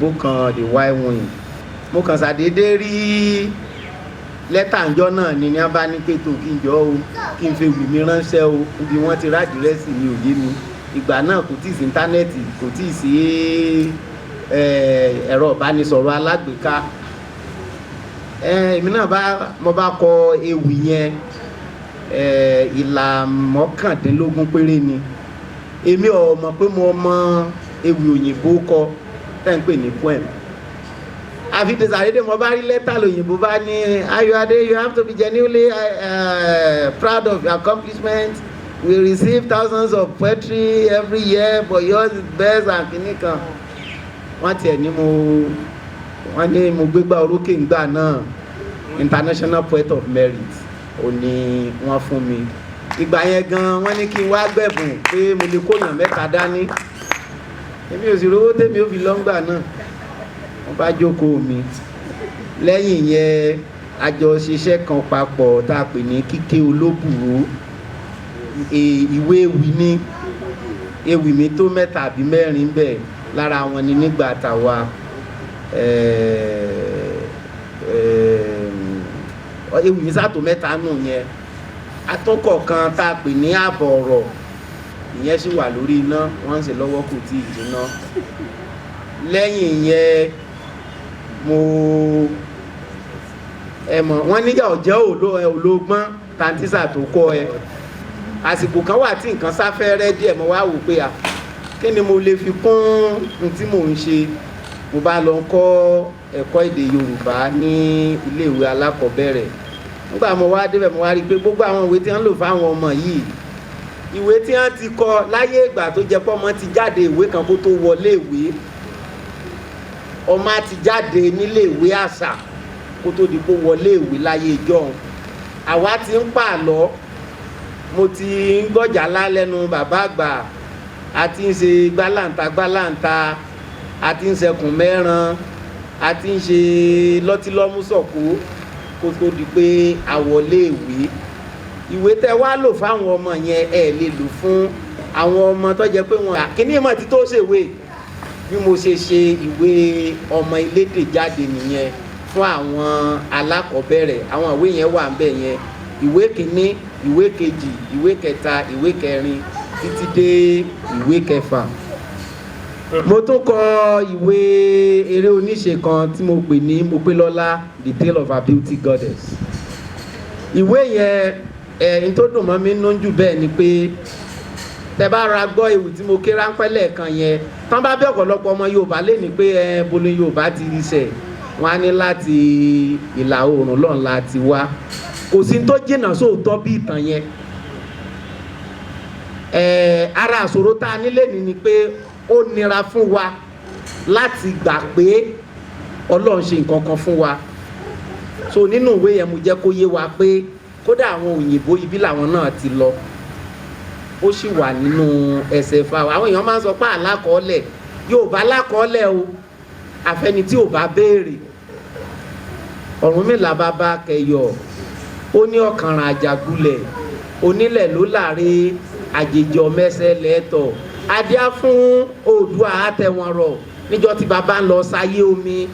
Òyìnbó kan, The Wild Wind. Mo kàn ṣàdédé rí lẹ́tà ńjọ́ náà ni ní wọ́n bá ní pé tó kí n jọ o, kí n fi ewì mi ránṣẹ́ o. Ibi wọ́n ti rádìrẹ́sì mi ò yé mi. Ìgbà náà kò tíì sí íńtánẹ́ẹ̀tì, kò tíì sí ẹ̀rọ ìbánisọ̀rọ̀ alágbèéká. Èmi náà bá mo bá kọ ewì yẹn, ìlà 19 péré ni. Èmi ò mọ̀ pé mo mọ ewì òyìnbó kọ tẹ́ ń pè ní poem. Àfi tẹ̀sàdédé mo bá rí lẹ́tà, lòyìnbó bá ní, "Ayọ̀adé, you have to be genuinely proud of your accomplishment. We receive thousands of poetry every year, but yours is best," and kìíní kan. Wọ́n tiẹ̀ ní mo, wọ́n ní mo gbégbá orókè ńgbà náà. International Poet of Merit ò ní wọ́n fún mi ìgbà yẹn gan. Wọ́n ní kí n wá gbẹ̀bùn, pé mo lè kóyàn mẹ́ta dání. Èmi ò sì rówó tèmi ò fi lọ́ngbà náà. Wọ́n bá jókòó mi. Lẹ́yìn yẹn, a jọ ṣiṣẹ́ kan papọ̀ tá a pè ní Kíké Olóbùrú. Ìwé ewì ní ewì mi tó mẹ́ta àbí mẹ́rin bẹ́ẹ̀. Lára wọn ni Nígbà Tàwa, ewì mi sàtò mẹ́ta nù yẹn. Atúnkọ̀ kan tá a pè ní Àbọ̀ Ọ̀rọ̀, ìyẹn sì wà lórí iná, wọ́n ń ṣe lọ́wọ́, kò tí ì jiná. Lẹ́yìn yẹn, mo ẹ mọ̀ wọ́n níyà ọ̀jẹ́ òlógbọ́n tantísà tó kọ́ ẹ. Àsìkò kan wà tí nǹkan sáfẹ́rẹ́ díẹ̀, mo wá wò pé à, kí ni mo lè fi kún n tí mò ń ṣe? Mo bá lọ kọ́ ẹ̀kọ́ èdè Yorùbá ní iléèwé alákọ̀ọ́bẹ̀rẹ̀. Nígbà mo wá débẹ̀, mo wá rí i pé gbogbo àwọn ìwé tí wọ́n ń lò fáwọn ọmọ yìí, ìwé tí wọ́n ti kọ láyé ìgbà tó jẹ́ pé ọmọ ti jáde ìwé kan kó tó wọlé ìwé, ọmọ á ti jáde nílé ìwé àṣà kó tó di kó wọlé ìwé. Láyé ìjọ́un, àwa ti ń pààlọ́, mo ti ń gbọ́jà lálẹ́nu bàbá àgbà, a ti ń ṣe gbálàǹta gbálàǹta, a ti ń ṣẹkùn mẹ́ran, a ti ń ṣe lọ́tílọ́mú sọ̀kó kó tó di pé a wọlé ìwé. Ìwé tẹ wá lò fáwọn ọmọ yẹn, ẹ lè lò fún àwọn ọmọ tó jẹ́ pé wọn kíní ìmọ̀ tí tó ṣèwé. Bí mo ṣe ṣe ìwé Ọmọ Elédè jáde nìyẹn fún àwọn alákọ̀ọ́bẹ̀rẹ̀. Àwọn ìwé yẹn wà ń bẹ̀ yẹn: ìwé kìíní, ìwé kejì, ìwé kẹta, ìwé kẹrin, títí dé ìwé kẹfà. Mo tún kọ ìwé eré oníṣe kan tí mo pè ní Mopélọ́lá, The Tale of a Beauty Goddess. Ìwé yẹn, ẹ̀ n tó dùn mọ́ mi nínú jù bẹ́ẹ̀ ni pé tẹ bá ra gbọ́ ewì tí mo ké ráńpẹ́ lẹ́ẹ̀kan yẹn tán, bá bí ọ̀pọ̀lọpọ̀ ọmọ Yorùbá lè ní pé ẹ bolo Yorùbá ti ṣẹ̀, wọ́n á ní láti ìlà oòrùn lọ́n la ti wá. Kò sí tó jìnnà sóòótọ́ bí ìtàn yẹn. Ẹ ara àṣòro tá a nílé ní ni pé ó nira fún wa láti gbà pé Ọlọ́run ṣe nǹkan kan fún wa. So nínú ìwé yẹn, mo jẹ́ kó yé wa pé kódà àwọn òyìnbó, ibi làwọn náà ti lọ. Ó sì wà nínú ẹsẹ̀ fa. Àwọn èèyàn máa ń sọ pé àlákọọ́lẹ̀ Yorùbá lákọọ́lẹ̀ o, àfẹni tí ò bá béèrè. Ọ̀rúnmìlà bàbá Kẹyọ̀, ó ní ọ̀kànràn àjàgulẹ̀, onílẹ̀ ló láre, àjèjì ọmẹsẹ̀ lẹ́tọ̀, adíá fún Oòdùà àtẹ̀wọ̀n rọ̀ níjọ́ tí bàbá ń lọ sáyé omi.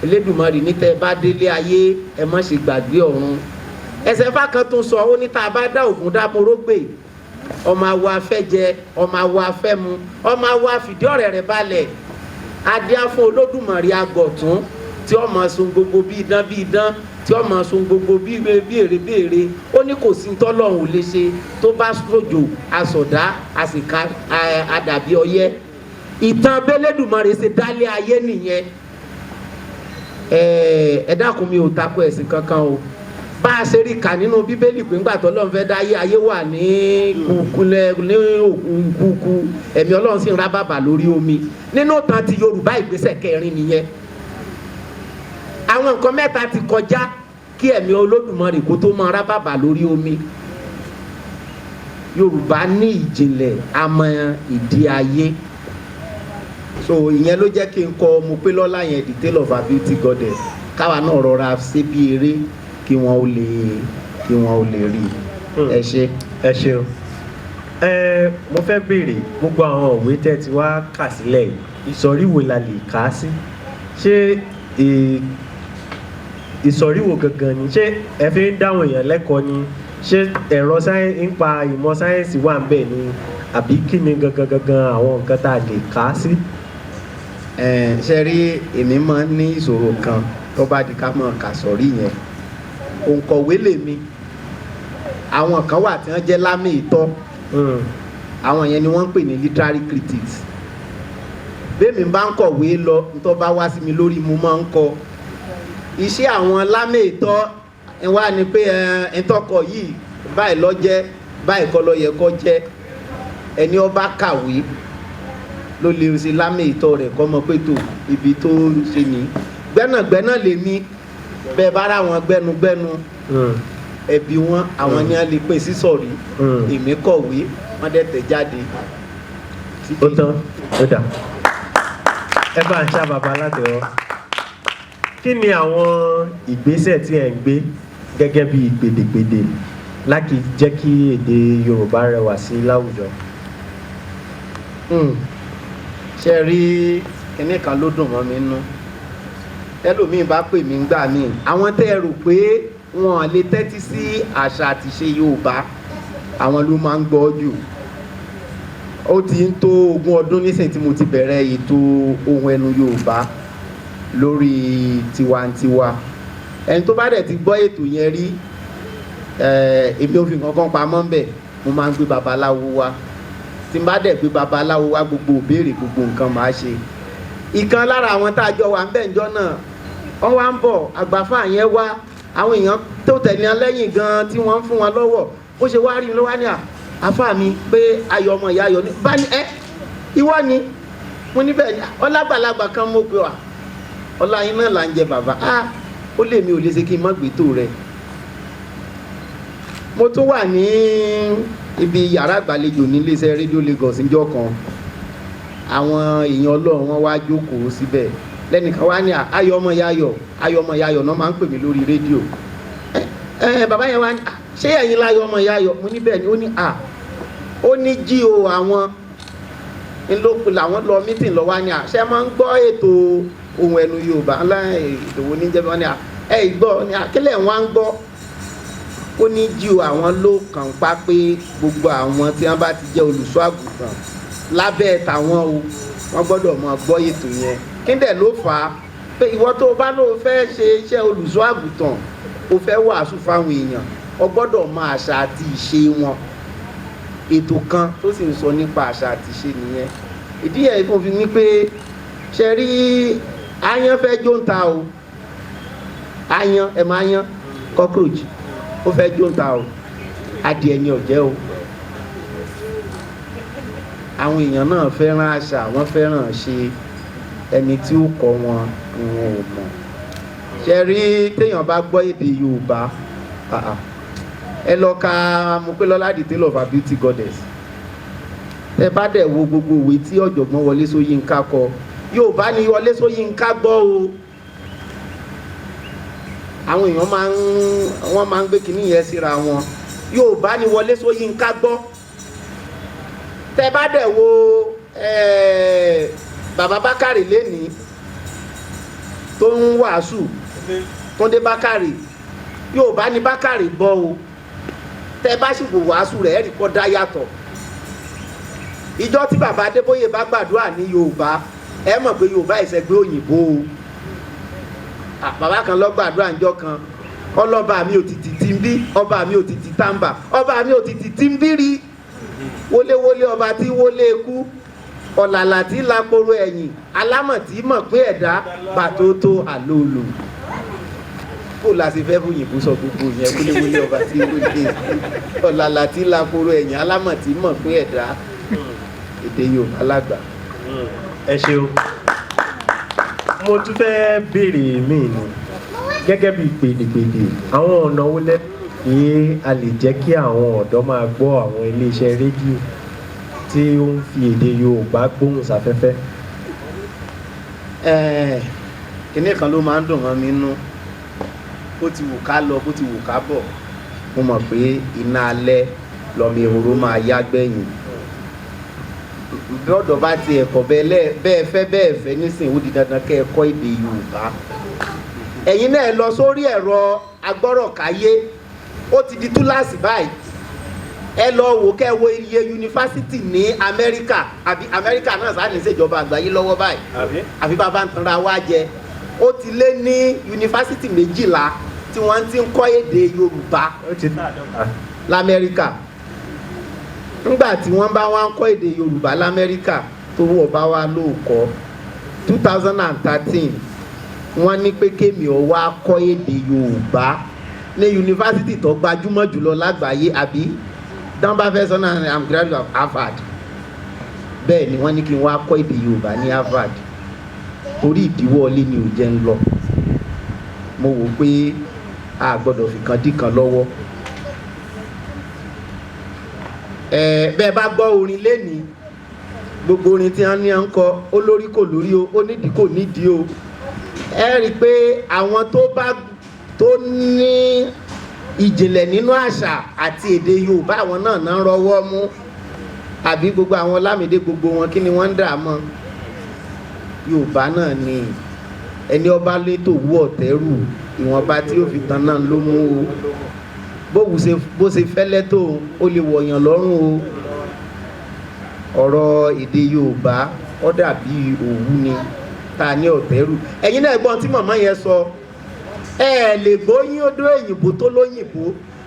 Elédùmarè ní tẹ́ ẹ bá délé ayé, ẹ má ṣe gbàgbé ọ̀run. Ẹsẹ̀ fà kan tún sọ, ó ní tá a bá dá ògùn dá morógbè, ọmọ awo afẹ́ jẹ, ọmọ awo afẹ́ mu, ọmọ awo afìdí ọ̀rẹ́ rẹ̀ balẹ̀, adíá fún Olódùmarè agọ̀tún tí ọmọ sun gbogbo bí idán bí idán, tí ọmọ sun gbogbo bí bí èrè bí èrè. Ó ní kò sí tọ́lọ́run ò lè ṣe. Tó bá sòjò asọ̀dá àsìká àdàbí ọyẹ́. Ìtàn bẹ́lẹ́dùmarè ṣe dálé ayé nìyẹn. Ẹ dákun, mi ò takò ẹ̀sìn kankan o. Bá a ṣe rí kà nínú Bíbélì pé ńgbà tó Ọlọ́run fẹ́ dá ayé, ayé wà ní kúkúlẹ̀ ní òkun kúkú, ẹ̀mí Ọlọ́run sì ń rá bàbà lórí omi. Nínú ìtàn ti Yorùbá, ìgbésẹ̀ kẹrin nìyẹn. Àwọn nǹkan mẹ́ta ti kọjá kí ẹ̀mí Olódùmarè kó tó máa rá bàbà lórí omi. Yorùbá ní ìjìnlẹ̀, àmọ́ ìdí ayé. So ìyẹn ló jẹ́ kí n kọ Mopélọ́lá yẹn, The Tale of a Beauty Goddess, káwa náà rọra ṣe bí eré kí wọ́n ó lè rí i. Ẹ ṣe. Ẹ ṣeun. Ẹ mo fẹ́ béèrè, gbogbo àwọn òwe tẹ́ ti wá kà sílẹ̀ yìí. Ìsọ̀rí wo la lè kà á sí? Ṣé ìsọ̀rí wo gangan ni? Ṣé ẹ fi ń dáwọn èèyàn lẹ́kọ̀ọ́ ni? Ṣé ẹ̀rọ nípa ìmọ̀ sáyẹ́ǹsì wà ń bẹ̀ ni? Àbí kí ni gangan gangan àwọn nǹkan tá a lè kà á sí? Ṣe rí, èmi máa ń ní ìṣòro kan tó bá di ká mọ̀ kà sọ̀rí yẹn. Òǹkọ̀wé lèmi. Àwọn kan wà tí wọ́n jẹ́ lámì ìtọ́. Àwọn yẹn ni wọ́n ń pè ní literary critics. Bẹ́ẹ̀mi bá ń kọ̀wé lọ, ntọ́ bá wá sí mi lórí mo máa ń kọ. Iṣẹ́ àwọn lámì ìtọ́ wá ni pé ntọ́kọ yìí báyìí ló jẹ́, báyìí kọ́ ló yẹ kó jẹ́. Ẹni ó bá kàwé ló lè ṣe lámì ìtọ́ rẹ̀ kọ́ mọ̀ pé tó ibi tó ń ṣe ní. Gbẹ́nàgbẹ́nà lèmi, bẹ́ẹ̀ bá ra wọn gbẹ́nugbẹ́nu, ẹbí wọn àwọn ni wọ́n lè pín sí sọ̀rí. Èmi kọ̀wé, wọ́n dẹ̀ tẹ̀ jáde. Ó tán, ó dà. Ẹ bá ń ṣá bàbá látẹ̀wọ́. Kí ni àwọn ìgbésẹ̀ tí ẹ̀ ń gbé gẹ́gẹ́ bí gbèdégbèdé láti jẹ́ kí èdè Yorùbá rẹwà sí láwùjọ? Ṣe rí, kinní kan ló dùn mọ́ mi nú. Ẹlòmíín bá pè mí gbà mí, àwọn tẹ́ ẹ rò pé wọn lè tẹ́tí sí àṣà àti ìṣe Yorùbá, àwọn ló máa ń gbọ́ jù. Ó ti ń tó 20 ọdún nísìnyí tí mo ti bẹ̀rẹ̀ ètò Ohùn Ẹnu Yorùbá lórí Tiwantiwa. Ẹni tó bá dẹ̀ ti gbọ́ ètò yẹn rí, èmi ò fi nǹkan kan pamọ́ ń bẹ̀. Mo máa ń gbé babaláwo wá. Tí n bá dẹ̀ gbé babaláwo wá, gbogbo òbéèrè, gbogbo nǹkan máa ṣe. Ìkan lára àwọn tá a jọ wà ń bẹ̀ ńjọ́ náà, wọ́n wá ń bọ̀, àgbàfà yẹn wá, àwọn èèyàn tó tẹ̀lé wọn lẹ́yìn gan-an tí wọ́n ń fún wọn lọ́wọ́. Bó ṣe wá rí mi ló wá ní àfà mi pé ayọ̀ ọmọ ìyá ayọ̀ ni. Bá ní ẹ, ìwọ ni? Mo ní bẹ́ẹ̀ ni. Ọlágbàlagbà kan mo pè wá. Ọlá yín náà là ń jẹ bàbá. Ó lè mi ò lè ṣe kí n má gbé tó rẹ̀. Mo tún wà ní ibi yàrá ìgbàlejò ní iléeṣẹ́ rédíò Lagos níjọ́ kan. Àwọn èèyàn Ọlọ́run wọn wá jókòó síbẹ̀. Lẹ́nìkan wá ní ayọ̀ ọmọ ìyá ayọ̀, ayọ̀ ọmọ ìyá ayọ̀ náà máa ń pè mí lórí rédíò. Bàbá yẹn wá ní, ṣé ẹ̀yin láyọ̀ ọmọ ìyá ayọ̀? Mo ní bẹ́ẹ̀ ni. Ó ní à, ó ní jí o àwọn ńlọpọ̀ làwọn lọ mítìn lọ wá ní à, ṣé máa ń gbọ́ ètò Ohùn Ẹnu Yorùbá ńlá ètò wo ní jẹ́ wọn ní à, ẹ gbọ́ ní à, kílẹ̀ wọn á ń gbọ́? Ó ní jí o àwọn ló kàn pa pé gbogbo àwọn tí wọ́n bá ti jẹ́ olùṣọ́ àgùntàn lábẹ́ tàwọn o, wọ́n gbọ́dọ̀ máa gbọ́ ètò yẹn. Kí dẹ̀ ló fà á? Pé ìwọ tó o bá lóo fẹ́ ṣe iṣẹ́ olùṣọ́ àgùntàn, o fẹ́ wàásù fáwọn èèyàn, o gbọ́dọ̀ mọ àṣà àti ìṣe wọn. Ètò kan tó sì ń sọ nípa àṣà àti ìṣe nìyẹn. Ìdí yẹn fún fi ní pé ṣe rí aáyán fẹ́ jó ń ta o. Aáyán, ẹ máa yán, cockroach, ó fẹ́ jó ń ta o. Adìẹ ni ọ̀jẹ́ o. Àwọn èèyàn náà fẹ́ràn àṣà, wọ́n fẹ́ràn ṣe. Ẹni tí ó kọ́ wọn ni wọn ò mọ̀. Ṣe rí téèyàn bá gbọ́ èdè Yorùbá, ẹ lọ ka Mopélọ́lá The Tale of a Beauty Goddess. Ẹ bá dẹ̀ wo gbogbo ìwé tí ọ̀jọ̀gbọ́n Wọlé Ṣóyínká kọ, Yorùbá ni Wọlé Ṣóyínká gbọ́ o. Àwọn èèyàn máa ń, wọ́n máa ń gbé kinní yẹn síra wọn. Yorùbá ni Wọlé Ṣóyínká gbọ́. Tẹ bá dẹ̀ wo bàbá Bákàrè lénìí tó ń wàásù, Túndé Bákàrè, Yorùbá ni Bákàrè gbọ́ o. Tẹ bá sì wò wàásù rẹ̀, ẹ̀rí kọ́ dá yàtọ̀. Ìjọ tí bàbá Adébóyè bá gbàdúrà ní Yorùbá, ẹ mọ̀ pé Yorùbá ìṣẹ́gbẹ́ òyìnbó o. Bàbá kan lọ gbàdúrà ńjọ́ kan, ọlọ́ba mi ò tìtì tí ń bí, ọba mi ò tìtì tàǹbà, ọba mi ò tìtì tí ń bí rí. Wọléwọlé ọba tí wọlé ikú, ọ̀làlà tí lakoro ẹ̀yìn, alámọ̀ tí mọ̀ pé ẹ̀dá bàtótó àlóòlò. Kó la ṣe fẹ́ fòyìnbó sọ gbogbo yẹn? Wọléwọlé ọba tí wọlé ikú, ọ̀làlà tí lakoro ẹ̀yìn, alámọ̀ tí mọ̀ pé ẹ̀dá. Èdè Yorùbá lágbà. Ẹ ṣeun. Mo tún fẹ́ béèrè mí ni gẹ́gẹ́ bí pèdèpèdè, àwọn ọ̀nà wo lẹ́ pé a lè jẹ́ kí àwọn ọ̀dọ́ máa gbọ́ àwọn iléeṣẹ́ rédíò tí ó ń fi èdè Yorùbá gbóhùn sáfẹ́fẹ́? Kinní kan ló máa ń dùn mọ́ mi nú. Bó ti wù ká lọ, bó ti wù ká bọ̀, mo mọ̀ pé iná alẹ́ lọ́mọ ehoro máa yá gbẹ̀yìn. Lọ́dọ̀ bá ti ẹ̀kọ́ bẹ́ẹ̀ fẹ́ bẹ́ẹ̀ fẹ́ nísìnyí, ó di dandan kẹ́ ẹ kọ́ èdè Yorùbá. Ẹ̀yin náà lọ sórí ẹ̀rọ agbọ́rọ̀káyé, ó ti di túláàsì báyìí. Ẹ lọ wò, kẹ́ ẹ wo iye yunifásitì ní Amẹ́ríkà. Àbí Amẹ́ríkà náà sáà ní ìṣèjọba àgbáyé lọ́wọ́ báyìí? Àbí bàbá ń tanra wá jẹ? Ó ti lé ní yunifásitì 12 tí wọ́n ti ń kọ́ èdè Yorùbá Ó ti tá àdọ́ta. l'Amẹ́ríkà. Nígbà tí wọ́n bá wá ń kọ́ èdè Yorùbá l'Amẹ́ríkà, tó wọ̀ bá wá lóòkọ́, 2013, wọ́n ní pé kémi ọ̀ wá kọ́ èdè Yorùbá ní yunifásitì tó gbajúmọ̀ jùlọ lágbàáyé. Àbí tán bá fẹ́ sọ náà, I'm graduate of Harvard. Bẹ́ẹ̀ ni, wọ́n ní kí n wá kọ́ èdè Yorùbá ní Harvard. Torí ìdíwọ́ ilé ni ò jẹ́ ń lọ. Mo wò pé a gbọ́dọ̀ fi kan dí kan lọ́wọ́. Ẹ bẹ́ẹ̀ bá gbọ́ orin lénìí, gbogbo orin tí wọ́n ní à ń kọ, ó lórí kò lórí o, ó nídìí kò nídìí o. Ẹ rí i pé àwọn tó bá tó ní ìjìnlẹ̀ nínú àṣà àti èdè Yorùbá, àwọn náà náà ń rọwọ́ mú. Àbí gbogbo àwọn Lámìdé, gbogbo wọn, kí ni wọ́n ń dà mọ́? Yorùbá náà ni. Ẹni ọba létò wú ọ̀tẹ́rù, ìwọ̀nba tí ó fi tan náà ló mú o. Bówù ṣe bó ṣe fẹ́lẹ́ tó, ó lè wọ̀yàn lọ́rùn o. Ọ̀rọ̀ èdè Yorùbá, ó dàbí òwú ni ta ní ọ̀tẹ́rù. Ẹ̀yin náà gbọ́n tí màmá yẹn sọ. Ẹ lè gbóyún odó òyìnbó tó lóyìnbó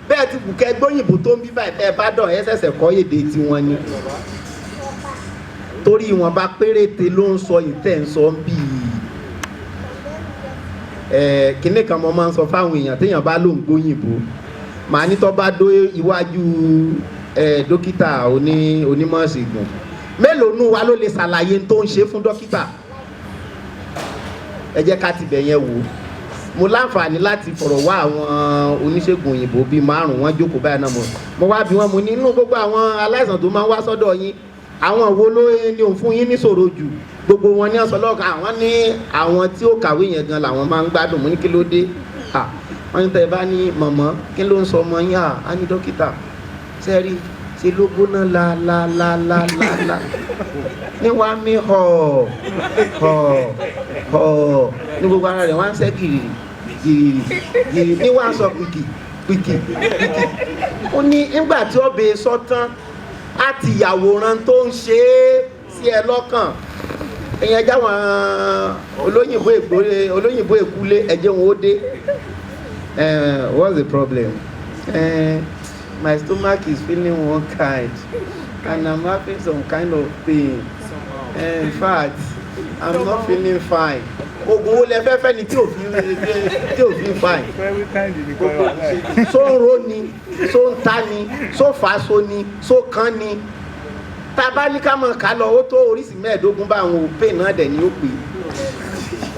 bẹ́ẹ̀ ti bùkẹ́ gbóyìnbó tó ń bí báyìí, bẹ́ẹ̀ bá dọ̀ ẹ ṣẹ̀ṣẹ̀ kọ́ èdè tiwọn ni, torí ìwọ̀nba péréte ló ń sọ ìtẹ̀ ń sọ ń bì í. Ẹ kinní kan mo máa ń sọ fáwọn èèyàn, téèyàn bá lóun gbóyìnbó, màá ní tó bá dó iwájú ẹ dókítà onímọ̀ ṣègùn, mélòó nù wa ló lè ṣàlàyé tó ń ṣe fún dókítà? Ẹ jẹ́ ká tibẹ̀ yẹn wò. Mo láǹfààní láti fọ̀rọ̀ wá àwọn oníṣègùn òyìnbó bíi márùn, wọ́n jókòó báyìí náà. Mo wá bí wọ́n, mo ní inú gbogbo àwọn aláìsàn tó máa ń wá sọ́dọ̀ yín, àwọn wo ló ní òun fún yín níṣòro jù? Gbogbo wọn ní ọ̀sán lọ́kàn, àwọn ní àwọn tí ó kàwé yẹn gan làwọn máa ń gbádùn. Mo ní kí ló dé? À, wọ́n ní tẹ́ ẹ bá ní, "Mọ̀mọ́, kí ló ń sọ ọmọ yín?" À, á ní, "Dókítà, sẹ́rí ṣe ló gbóná la la la la la la ní wàá mi họ̀ họ̀ họ̀ ní gbogbo ara rẹ̀, wọ́n á ń sẹ́ gìrì gìrì gìrì, ní wàá sọ pìkì pìkì pìkì." Ó ní nígbà tí ó bẹ sọ tán, á ti yàwòrán tó ń ṣe é sí ẹ lọ́kàn. Ẹ̀yẹn jáwọn olóyìnbó ègbó, olóyìnbó èkúlé, ẹ̀jẹ̀ wọn ó dé. "What's the problem?" "My stomach is feeling one kind and I'm having some kind of pain. In fact, I'm not feeling fine." Oògùn wo lẹ fẹ́ fẹ́ ni tí ò fi fine? So ń ro ni, so ń ta ni, so fà so ni, so kán ni. Tá a bá ní ká mọ̀ ká lọ, ó tó oríṣi 15 bá àwọn òpè náà dẹ̀ ní ó pè.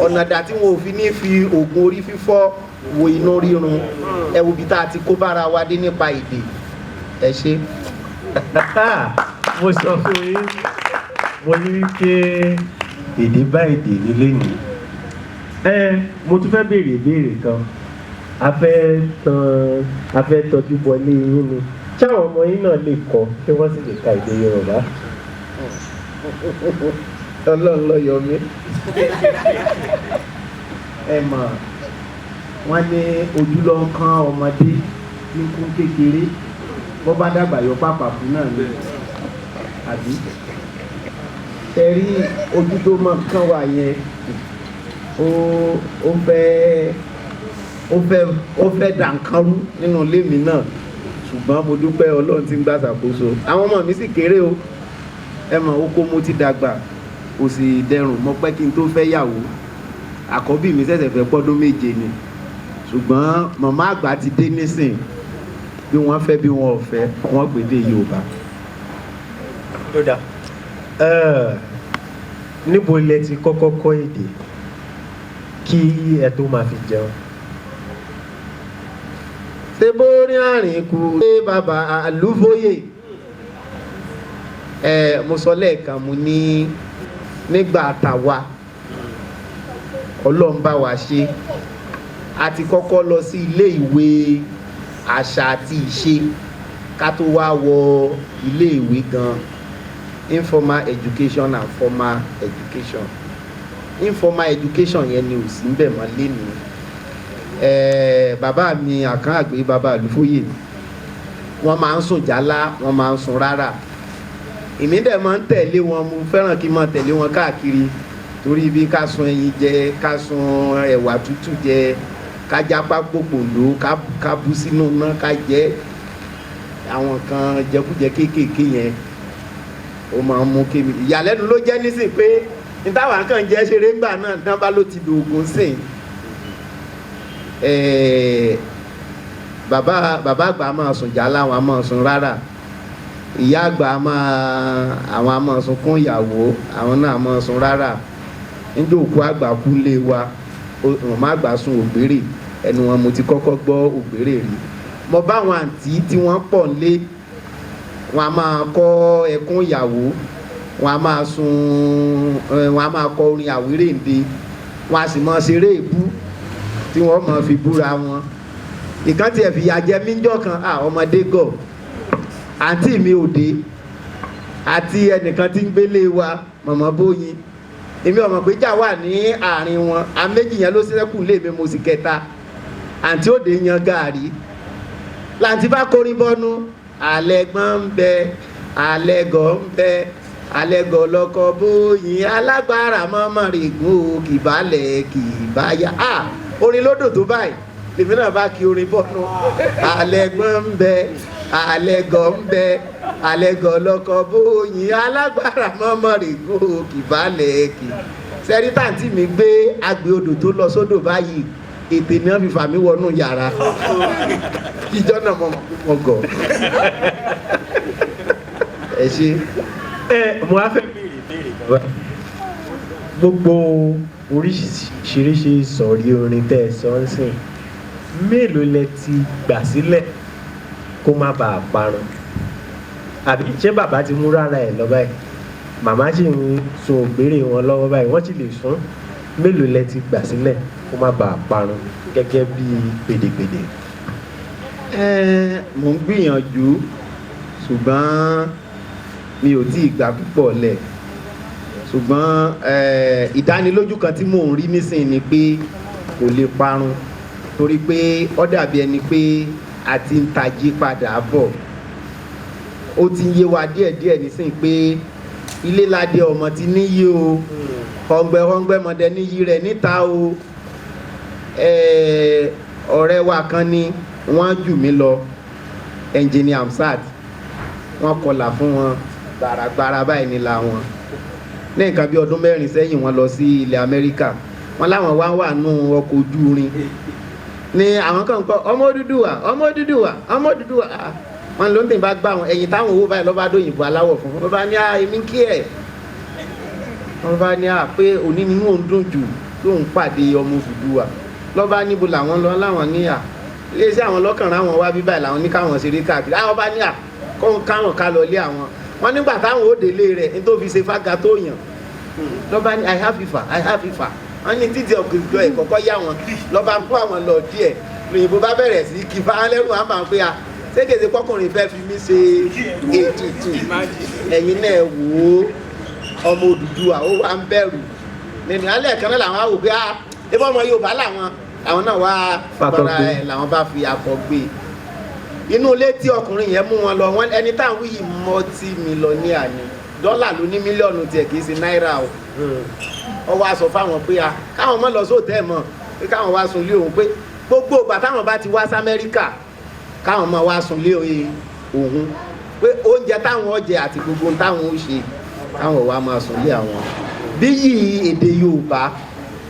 Ọ̀nà dà tí wọn ò fi ní fi oògùn orí fífọ́ wo inú rírun? Ẹ wo ibi tá a ti kó bára wa dé nípa èdè. Ẹ ṣe. Mo sọ fún yín, mo ní wípé èdè bá èdè nílé nìí. Ẹ mo tún fẹ́ béèrè ìbéèrè kan. A fẹ́ tan, a fẹ́ tọ́jú bọlé yín ni. Ṣé àwọn ọmọ yín náà lè kọ́, kí wọ́n sì lè ka èdè Yorùbá? Ọlọ́run ló yọ mí. Ẹ mọ̀, wọ́n ní ojú ló ń kán ọmọdé ní kún kékeré, bó bá dàgbà yọ pàpà fún náà ni. Àbí ẹ rí ojú tó mọ̀ kán wà yẹn, ó fẹ́ dà nǹkan rú nínú ilé mi náà. Ṣùgbọ́n mo dúpẹ́, Ọlọ́run tí ń gbà ṣàkóso. Àwọn ọmọ mi sì kéré o. Ẹ mọ̀, oko mo ti dàgbà, kò sì dẹrùn. Mo pẹ́ kí n tó fẹ́ yàwó. Àkọ́bí mi ṣẹ̀ṣẹ̀ fẹ́ pọ́dún 7 ni. Ṣùgbọ́n màmá àgbà ti dé nísìn, bí wọ́n fẹ́ bí wọ́n ò fẹ́, wọ́n gbèdé Yorùbá. Ó dáa. Níbo lẹ ti kọ́kọ́ kọ́ èdè kí ẹ tó máa fi jẹun? Ṣé bó rí àrìn kù ṣé bàbá àlùfóyè? Ẹ mo sọ lẹ́ẹ̀kan, mo ní nígbà tàwa, Ọlọ́run bá wa ṣe, a ti kọ́kọ́ lọ sí ilé ìwé àṣà àti ìṣe ká tó wá wọ ilé ìwé gan. Informal education and formal education. Informal education yẹn ni ò sí ń bẹ̀ mọ́ lénìí. Bàbá mi Àkàn Àgbé, bàbá Àlùfóyè, wọ́n máa ń sùn jálá, wọ́n máa ń sùn rárá. Èmi dẹ̀ máa ń tẹ̀lé wọn, mo fẹ́ràn kí n máa tẹ̀lé wọn káàkiri, torí bí ká sun ẹyin jẹ, ká sun ẹ̀wà tútù jẹ, ká jápá pòpòló, ká bú sínú iná ká jẹ, àwọn kan jẹkújẹ kéékèèké yẹn, ó máa ń mú kémi. Ìyàlẹ́nu ló jẹ́ nísìn pé ní táwa kàn jẹ́ ṣeré ńgbà náà tán bá ló ti dògùn sìn. Bàbá àgbà máa sùn jálá, àwọn máa sùn rárá. Ìyá àgbà máa, àwọn máa sunkún ìyàwó, àwọn náà máa sùn rárá. Níjọ́ òkú àgbà kú lé wa, màmá àgbà sun ògbérè, ẹnu wọn mo ti kọ́kọ́ gbọ́ ògbérè rí. Mo bá àwọn àǹtí tí wọ́n pọ̀ nílé, wọn a máa kọ́ ẹkún ìyàwó, wọn a máa sun, wọn a máa kọ orin àwírèǹde, wọn a sì máa ṣeré èbú tí wọ́n máa fi búra wọn. Ìkan tiẹ̀ fìyà jẹ mí ńjọ́ kan, ọmọdé gọ̀, àǹtí mi òde àti ẹnìkan tí ń gbélé wa, mọ̀mọ́ bóyin, èmi ọmọ pé jà wà ní àárín wọn, a méjì yẹn ló ṣẹ́kù lé mi, mo sì kẹta. Àǹtí òde yan gàárì, làǹtí bá kọrin bọ́nu, alẹ́ gbọ́n ń bẹ, alẹ́ gọ̀ ń bẹ, alẹ́ gọ̀ lọ́kọ̀ bóyin, alágbára mọ́mọ́ règùn o, kìbálẹ̀ kìbáyà. Orin lódò tó báyìí, lèmi náà bá kí orin bọ́nu, alẹ́ gbọ́n ń bẹ, alẹ́ gọ̀ ń bẹ, alẹ́ gọ̀ lọ́kọ̀ bóyin, alágbára mọ́mọ́ règùn o, kìbálẹ̀ kì. Sẹ́rí tàǹtí mi gbé agbè odò tó lọ sódò báyìí, ètè ni wọ́n fi fà mí wọnú yàrá. Ìjọ náà mọ̀ mọ̀ gọ̀. Ẹ ṣe. Ẹ mo á fẹ́ béèrè ìbéèrè kan báyìí. Gbogbo oríṣiríṣi ìsọ̀rí orin tẹ́ ẹ sọ ń sìn, mélòó lẹ ti gbà sílẹ̀ kó má bàa parun? Àbí ṣé bàbá ti mú rárá ẹ̀ lọ báyìí? Màmá sì ń sun ògbérè wọn lọ́wọ́ báyìí, wọ́n sì lè sún. Mélòó lẹ ti gbà sílẹ̀ kó má bàa parun gẹ́gẹ́ bí pèdèpèdè? Mò ń gbìyànjú, ṣùgbọ́n mi ò tí ì gbà púpọ̀ lẹ̀. Ṣùgbọ́n ìdánilójú kan tí mò ń rí nísìnyí ni pé kò lè parun, torí pé ó dàbí ẹni pé a ti ń tají padà bọ̀. Ó ti ń yé wa díẹ̀díẹ̀ nísìnyí pé ilé ládé ọmọ ti níyì o, ọ̀ngbẹ̀ọ̀ngbẹ̀ mọ̀dẹ níyì rẹ̀ níta o. Ọ̀rẹ́ wa kan ni wọ́n jù mí lọ, Engineer Amsat, wọ́n kọlà fún wọn gbàràgbàrà báyìí ní la wọn. Ní nǹkan bí ọdún 4 sẹ́yìn, wọ́n lọ sí ilẹ̀ Amẹ́ríkà, wọ́n láwọn wá wà nù ọkọ̀ ojú irin ní àwọn kan kọ ọmọ Odùduwà, ọmọ Odùduwà, ọmọ Odùduwà. Wọ́n ló ń tẹ̀ bá gbà wọn ẹ̀yìn táwọn owó báyìí lọ́ba dóyìnbó aláwọ̀ funfun, wọ́n bá ní èmi kí ẹ̀, wọ́n bá ní pé òní nínú òun dùn jù tó ń pàdé ọmọ Odùduwà. Lọ́ba níbo làwọn lọ, láwọn níyà iléeṣẹ́ àwọn lọ́kànrán àwọn wá bí báyìí, làwọn ní káwọn ṣeré káàkiri. Àwọn bá ní káwọn ká lọ lé àwọn. Wọ́n nígbà táwọn ó délé rẹ̀ ní tó fi ṣe fága tó yàn, lọ́ba ní I have Ifá, I have Ifá. Wọ́n ní títí ọ̀gbìn ẹ̀ kọ́kọ́ yá wọn, lọ́ba kó àwọn lọ díẹ̀, lòyìnbó bá bẹ̀rẹ̀ sí kí fáwọn àmà pé a ṣégeṣe kọkùnrin fẹ́ fi mí ṣe ètùtù. Ẹ̀yin náà wò ó, ọmọ Odùduwà ó wà ń bẹ̀rù nínú alẹ́ kan náà làwọn á wò pé a ebí ọmọ Yorùbá làwọn, àwọn náà wá gbọ́ra ẹ̀, làwọn bá fi akọ gbé inú ilé tí ọkùnrin yẹn mú wọn lọ. Wọn ẹni táwọn wí yìí mọ́tí mílíọ̀nìà ni, dọ́là ló ní mílíọ̀nù tiẹ̀, kì í ṣe náírà o. Ó wá sọ fáwọn pé a káwọn mọ́ lọ sóòtẹ́ mọ́, pé káwọn wá sunlé òun, pé gbogbo ìgbà táwọn bá ti wá sí Amẹ́ríkà káwọn máa wá sunlé òun, pé oúnjẹ táwọn ó jẹ àti gbogbo ohun táwọn ó ṣe, káwọn wá máa sunlé àwọn. Bí yìí èdè Yorùbá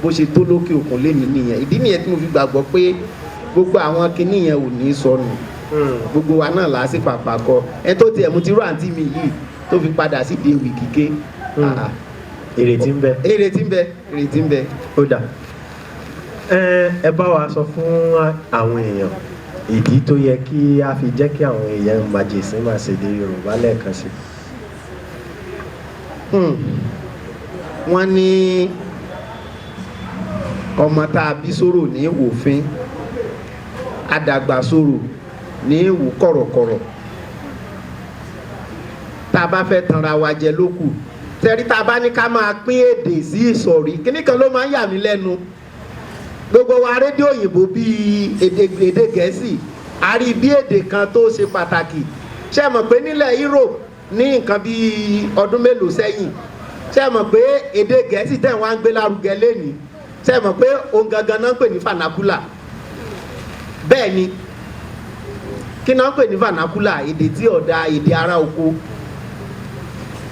bó ṣe tó lókè òkun lénìí nìyẹn. Ìdí nìyẹn tí mo fi gbàgbọ́ pé gbogbo àwọn kinní yẹn ò ní sọnù. Gbogbo wa náà là á sì pàpà kọ ẹ tó tiẹ̀ mú ti rú àǹtí mi yìí tó fi padà sí di ewì kíké. Ìrètí ń bẹ. Ìrètí ń bẹ, ìrètí ń bẹ. Ó dà, ẹ bá wa sọ fún àwọn èèyàn ìdí tó yẹ kí a fi jẹ́ kí àwọn èèyàn màjèsín máa ṣèdè Yorùbá lẹ́ẹ̀kan sí. Wọ́n ní ọmọ tá a bí sórò ní wòfin, adàgbà sórò ní wò kọ̀rọ̀kọ̀rọ̀. Tá a bá bá fẹ́ tanra wa jẹ lókù. Tẹ́rí tá a bá ní ká máa pín èdè sí ìsọ̀rí, kíní kan ló máa ń yà mí lẹ́nu. Gbogbo wa rédíò òyìnbó bíi èdè Gẹ̀ẹ́sì, a rí bí èdè kan tó ṣe pàtàkì. Ṣé ẹ mọ̀ pé nílẹ̀ Europe ní nǹkan bíi ọdún mélòó sẹ́yìn, ṣé ẹ mọ̀ pé èdè Gẹ̀ẹ́sì tẹ̀ wá ń gbé lárugẹ lénìí, ṣé ẹ mọ̀ pé ohun gangan náà ń pè ní vernacular? Bẹ́ẹ̀ ni, kí náà ń pè ní vernacular? Èdè tí ọ̀dà, èdè ará oko.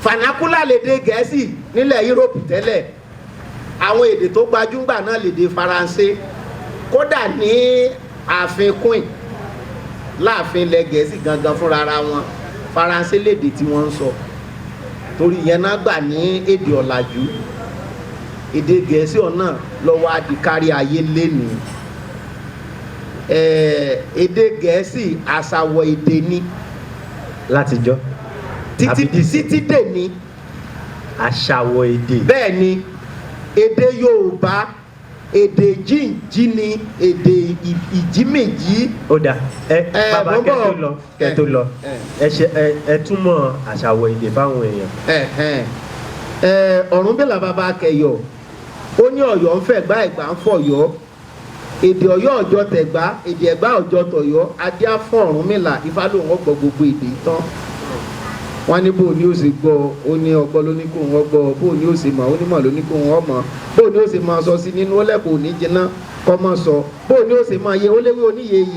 Vernacular lédè Gẹ̀ẹ́sì nílẹ̀ Europe tẹ́lẹ̀. Àwọn èdè tó gbajúgbà náà lédè Faransé. Kódà ní ààfin Queen, láàfin ilẹ̀ Gẹ̀ẹ́sì gangan fúnra ra wọn, Faransé lédè tí wọ́n ń sọ, torí ìyẹn náà gbà ní èdè ọ̀làjú. Èdè Gẹ̀ẹ́sì ọ̀nà lọ́wọ́ á di kárí ayé lénìí. Èdè Gẹ̀ẹ́sì àṣàwọ̀ èdè ni. Látijọ́ títí àbí dìsìn? Títí dèní. Àṣàwọ̀ èdè. Bẹ́ẹ̀ ni, èdè Yorùbá èdè jíǹjí ni, èdè ìjímìjí. Ó dà, ẹ Ẹ, bàbá, mo ń kẹ́ bọ̀. tó lọ, kẹ́ tó lọ, Ẹ. ẹ ṣe ẹ túmọ̀ àṣàwọ̀ èdè fáwọn èèyàn. Ẹ̀hẹ́n. Ẹ, Ọ̀rúnmìlà bàbá Kẹyọ̀, ó ní Ọ̀yọ́ ń fẹ̀gbá, Ẹ̀gbá ń fọ̀yọ́, èdè Ọ̀yọ́ ọjọ́ tẹ̀gbá, èdè Ẹ̀gbá ọjọ́ tọ̀yọ́. Adíá fún Ọ̀rúnmìlà, Ifá lòun ọgbọ́ gbogbo èdè tán. Wọ́n ní bó ní ó ṣe gbọ́? Ó ní ọgbọ́ ló ní kó wọ́n gbọ́. Bó ní ó ṣe mọ̀? Ó ní mọ̀ ló ní kó wọ́n mọ̀. Bó ní ó ṣe máa sọ sí nínú? Ó lẹ́kọ̀ọ́ ní jiná kọ́ mọ́ sọ. Bó ní ó ṣe máa yẹ? Ó léwé oníyeyè.